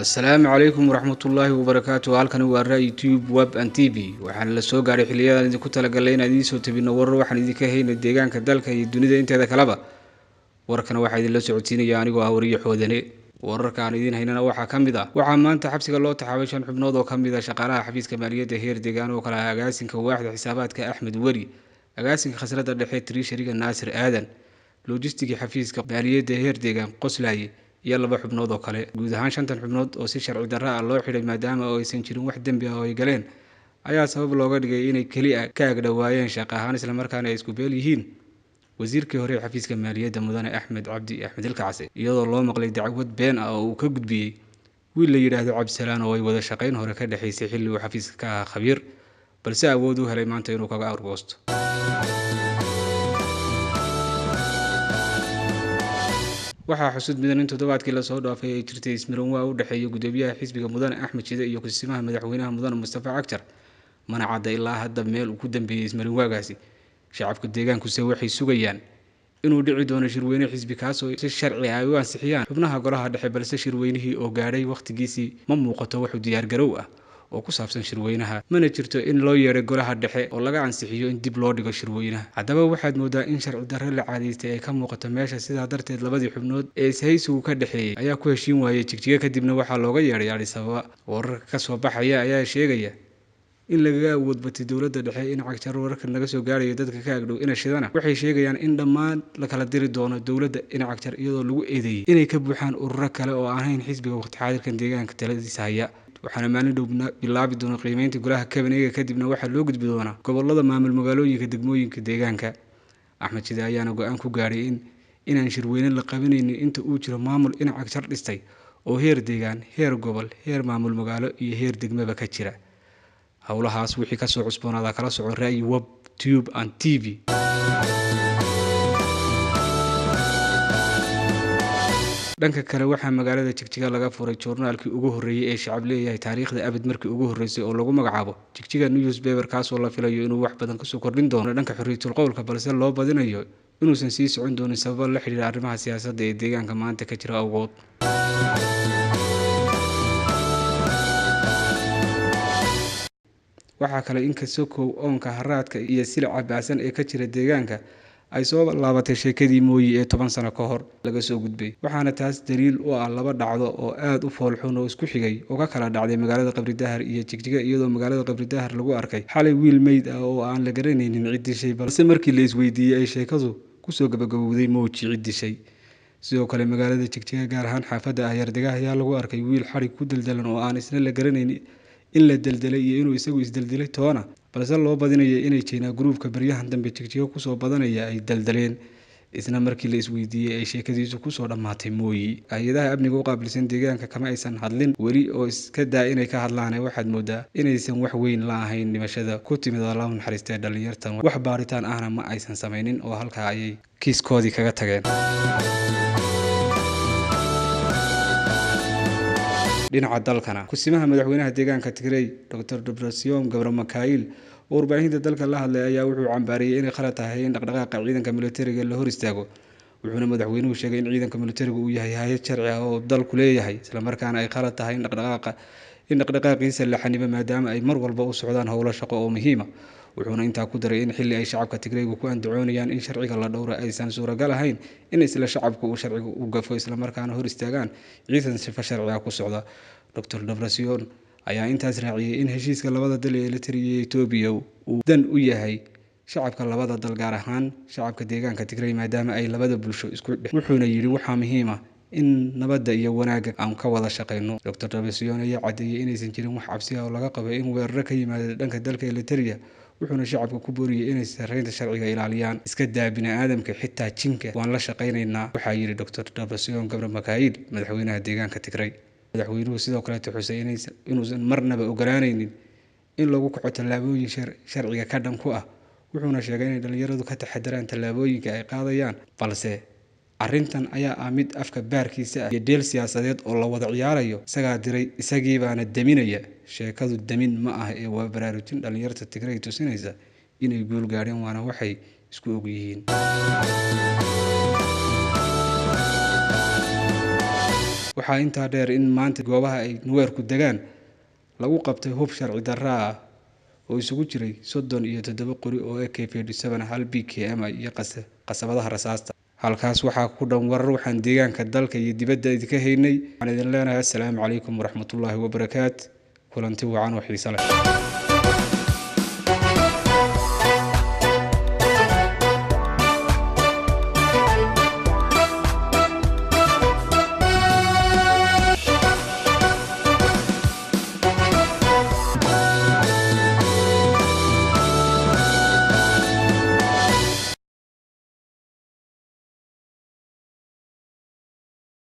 Asalaamu calaykum waraxmatullaahi wabarakaatu. Halkani waa Ra'yi Tube Web and TV. Waxaana la soo gaaray xiliyadan idinku talagalay inaan idiin soo tabino warar waxaan idinka hayna deegaanka, dalka iyo dunida inteeda kaleba. Warkana waxaa idinla socodsiinaya anigoo ah wariye Xoodane. Wararka aan idiin haynana waxaa ka mid ah: waxaa maanta xabsiga loo taxaabay 5 xubnood oo ka mid ah shaqaalaha xafiiska maaliyadda heer deegaan, oo kale ah agaasinka waaxda xisaabaadka Axmed Weri, agaasinka khasnada dhexe treasuryga Naasir Aadan, lojistigii xafiiska maaliyadda heer deegaan Qoslaaye iyo 2 xubnood oo kale. Guud ahaan 5tan xubnood oo si sharci darra ah loo xidhay maadaama oo aysan jirin wax dembi ah oo ay galeen, ayaa sabab looga dhigay inay keli a ka agdhowaayeen shaqo ahaan, islamarkaana ay isku beel yihiin wasiirkii hore ee xafiiska maaliyadda mudane Axmed Cabdi Axmed Ilkacase, iyadoo loo maqlay dacwad been ah oo uu ka gudbiyey wiil la yidhaahdo Cabdisalaan oo ay wada shaqayn hore ka dhexaysay xilli uu xafiiska ka ahaa khabiir, balse awood u helay maanta inuu kaga argoosto. Waxaa xusud mudan in toddobaadkii lasoo dhaafay ay jirtay ismiranwaa u dhexeeya gudoomiyaha xisbiga mudane Axmed Shide iyo kusimaha madaxweynaha mudane Mustafa Cagjar. Mana cadda ilaa hadda meel uu ku dambeeyey ismarinwaagaasi. Shacabka deegaankuse waxay sugayaan inuu dhici doono shirweyne xisbi, kaasoo si sharci ah ay u ansixiyaan xubnaha golaha dhexe, balse shirweynihii oo gaadhay wakhtigiisii ma muuqato waxu diyaargarow ah oo ku saabsan shirweynaha, mana jirto in loo yeedhay golaha dhexe oo laga ansixiyo in dib loo dhigo shirweynaha. Haddaba waxaad moodaa in sharci darre la caadaystay ay ka muuqato meesha. Sidaa darteed labadii xubnood ee ishaysigu ka dhexeeyey ayaa ku heshiin waayey Jigjiga, kadibna waxaa looga yeedhay Adis Ababa. Wararka ka soo baxaya ayaa sheegaya in lagaga awood batay dowladda dhexe in Cagjar. Wararka naga soo gaaraya dadka ka agdhow ina Shidana waxay sheegayaan in dhammaan la kala diri doono dowladda ina Cagjar, iyadoo lagu eedeeyey inay ka buuxaan ururo kale oo aan ahayn xisbiga waqti xaadirkan deegaanka taladiisa haya. Waxaana maalin dhow bilaabi doona qiimeynta golaha kabaneyga, kadibna waxaa loo gudbi doonaa gobolada, maamul magaalooyinka, degmooyinka deegaanka. Axmed Shide ayaana go-aan ku gaadhay in inaan shirweyne la qabanaynin inta uu jiro maamul ina Cagjar dhistay oo heer deegaan, heer gobol, heer maamul magaalo iyo heer degmaba ka jira. Howlahaas wixii kasoo cusboonaada kala soco Ra'yi Web Tube and TV. Dhanka kale, waxaa magaalada Jigjiga laga furay joornaalkii ugu horreeyey ee shacab leeyahay taariikhda abid markii ugu horreysay, oo lagu magacaabo Jigjiga Newspaper, kaasoo la filayo inuu wax badan kasoo kordhin doono dhanka xorriyatul qowlka, balse loo badinayo inuusan sii socon doonin sababo la xidhiira arrimaha siyaasadda ee deegaanka maanta ka jira awgood. Waxaa kale in kasokow oonka, haraadka iyo silica baasan ee ka jira deegaanka ay soo laabatay sheekadii Mooyi ee 10 sano ka hor laga soo gudbay, waxaana taas daliil u ah 2 dhacdo oo aada u foolxun oo isku xigay oo ka kala dhacday magaalada Qabridahar iyo Jigjiga, iyadoo magaalada Qabridahar lagu arkay xalay wiil meyd ah oo aan la garanaynin cid dishay, balse markii la isweydiiyey ay sheekadu kusoo gabagabowday Mooji cid dishay. Sidoo kale magaalada Jigjiga, gaar ahaan xaafadda Ahyardegaha, ayaa lagu arkay wiil xadhig ku daldalan oo aan isna la garanayn in la deldelay iyo inuu isagu isdeldelay toona, balse loo badinayo inay jeenaa gruubka baryahan dambe Jigjiga kusoo badanaya ay daldaleen, isna markii la isweydiiyey ay sheekadiisu kusoo dhammaatay Mooyi. Hay-adaha amniga u qaabilsan deegaanka kama aysan hadlin weli, oo iska daa inay ka hadlaan, waxaad moodaa inaysan wax weyn la ahayn dhimashada ku timid Allahu naxariistee dhallinyartan, wax baaritaan ahna ma aysan samaynin oo halkaa ayay kiiskoodii kaga tageen. Dhinaca dalkana, kusimaha madaxweynaha deegaanka Tigrey Dr Debresiom Gabro Makail oo warbaahinta dalka la hadlay ayaa wuxuu cambaariyey inay khalad tahay in dhaqdhaqaaqa ciidanka militariga la hor istaago, wuxuuna madaxweynuhu sheegay in ciidanka militariga uu yahay hay-ad sharci ah oo dalku leeyahay, islamarkaana ay khalad tahay in dhaqdhaqaaqa in dhaqdhaqaaqiisa la xanibo maadaama ay mar walba u socdaan howlo shaqo oo muhiima. Wuxuuna intaa ku daray in xilli ay shacabka Tigreygu ku andacoonayaan in sharciga la dhowro aysan suuragal ahayn in isla shacabku uu sharciga u gafo, islamarkaana hor istaagaan ciidan sifo sharci ah ku socda. Dr Debresiyon ayaa intaas raaciyey in heshiiska labada dal ee Eritrea iyo Etoobiya uu dan u yahay shacabka labada dal, gaar ahaan shacabka deegaanka Tigrey, maadaama ay labada bulsho isku. Wuxuuna yidhi waxaa muhiim ah in nabadda iyo wanaagga aan ka wada shaqeyno. Dr Debresiyon ayaa caddeeyey inaysan jirin wax cabsi ah oo laga qabo in weeraro ka yimaada dhanka dalka Eritrea, wuxuuna shacabka ku booriyey inay sareynta sharciga ilaaliyaan. Iska daa bini-aadamka, xitaa jinka waan la shaqeynaynaa, waxaa yidhi Dr Debresiyon Gabre Makail, madaxweynaha deegaanka Tigrey. Madaxweynuhu sidoo kaleeto xusay inuusan marnaba ogolaanaynin in lagu kaco tallaabooyin sharciga ka dhan ku ah, wuxuuna sheegay inay dhallinyaradu ka taxadaraan tallaabooyinka ay qaadayaan, balse arrintan ayaa ah mid afka baarkiisa ah iyo dheel siyaasadeed oo la wada ciyaarayo. Isagaa diray, isagiibaana deminaya. Sheekadu demin ma ah ee waa baraarujin dhallinyarta Tigrey tusinaysa inay guul gaadheen, waana waxay isku og yihiin. Waxaa intaa dheer in maanta goobaha ay Nuweerku degaan lagu qabtay hub sharci darro ah oo isugu jiray 37 qori oo AK-47, hal BKM iyo qasabadaha rasaasta. Halkaas waxaa ku dhan warar waxaan deegaanka, dalka iyo dibadda idinka haynay. Waxaan idin leenahay assalaamu calaykum waraxmatullaahi wabarakaat. Kulanti wacan oo xiiso leh.